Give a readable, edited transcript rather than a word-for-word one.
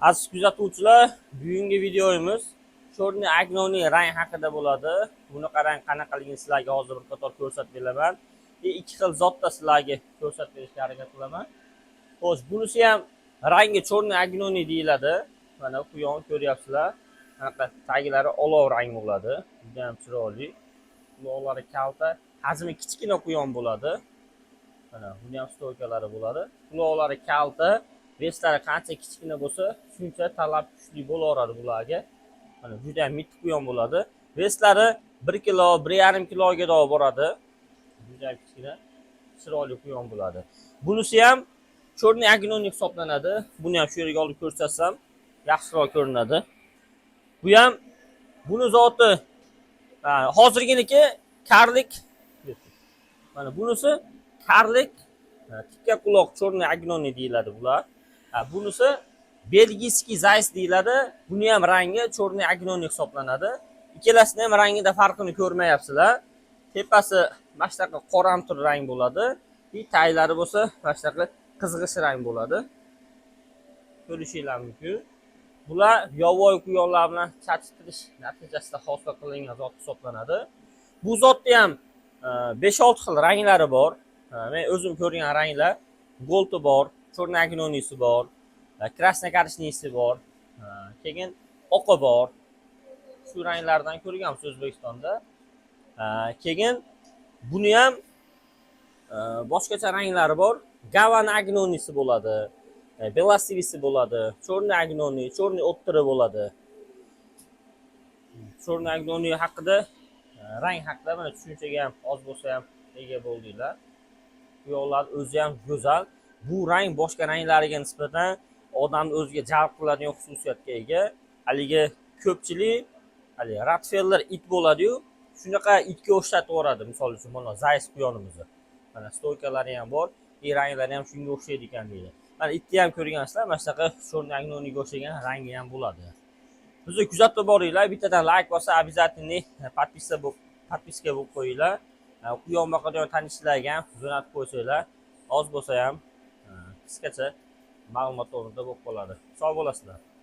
Aziz kuzatuvchilar, bugungi videomiz черный огненный rang haqida bo'ladi. Bunaqa rang qanaqaligini sizlarga hozir bir qator ko'rsatib beraman. И ikki xil zotda sizlarga ko'rsatib berishga harakat qilaman. Xo'sh, bunisi ham rangi черный огненный deyiladi. Mana, quyon ko'ryapsizlar. Qanaqa taglari olov rang bo'ladi. Juda ham chiroyli. Quloqlari kalta, hajmi kichkina quyon bo'ladi. Mana, buni ham стойка lari bo'ladi. Quloqlari kalta, вес lari qancha kichkina bo'lsa, shuncha talab kuchli bo'laveradi bularga. Mana, juda ham mitti quyon bo'ladi. Вес lari 1 kilo, 1,5 kiloga boradi. Juda ham kichkina, chiroyli quyon bo'ladi. Bunisi ham черный огненный hisoblanadi. Buni ham shu yerga olib ko'rsatsam, yaxshiroq ko'rinadi. Bu ham buni zoti, ha, hozirginiki карлик. Mana, bunisi карлик, tikka quloq черный огненный deyiladi bular. Ha, bunisi бельгийский заяц deyiladi. Buni ham rangi черный огненный hisoblanadi. Ikkalasini ham rangida farqini ko'rmayapsizlar. Tepasi mana shunaqa qoramtir rang bo'ladi. И taglari bo'lsa mana shunaqa qizg'ish rang bo'ladi. Ko'rishinglar mumkin. Bular yovvoyi quyonlar bilan chatishtirish natijasida hosil qilingan zot hisoblanadi. Bu zotni ham 5-6 xil ranglari bor. Men o'zim ko'rgan ranglar: голд i bor, черный огненный si bor, красно-коричневый si bor, keyin oqi bor. Shu ranglardan ko'rganmiz O'zbekistonda. Keyin buni ham boshqacha ranglari bor. Гавана огненный si bo'ladi, белосивый si bo'ladi, черный огненный, черный otteri bo'ladi. Черный огненный haqida, rang haqida mana tushunchaga ham oz bo'lsa ham ega bo'ldinglar. Quyonlar o'zi ham go'zal. Bu rang boshqa ranglariga nisbatan odamni o'ziga jalb qiladigan xususiyatga ega. Haligi ko'pchilik haligi rotveylер it bo'ladiyu, shunaqa itga o'xshatib yuboradi, misol uchun, mana заяц quyonimizni. Mana, стойка lari ham bor, и ranglari ham shunga o'xshaydi ekan deydi. Mana, itni ham ko'rgansizlar, mana shunaqa черный огненный ga o'xshagan rangi ham bo'ladi. Bizni kuzatib boringlar, bittadan layk bo'lsa, обязательно подписка bo'lib qo'yinglar. Quyon boqadigan tanishlarga ham jo'natib qo'ysanglar, oz bo'lsa ham qisqacha ma'lumot o'rnida bo'lib qoladi. Sog' bo'lasizlar.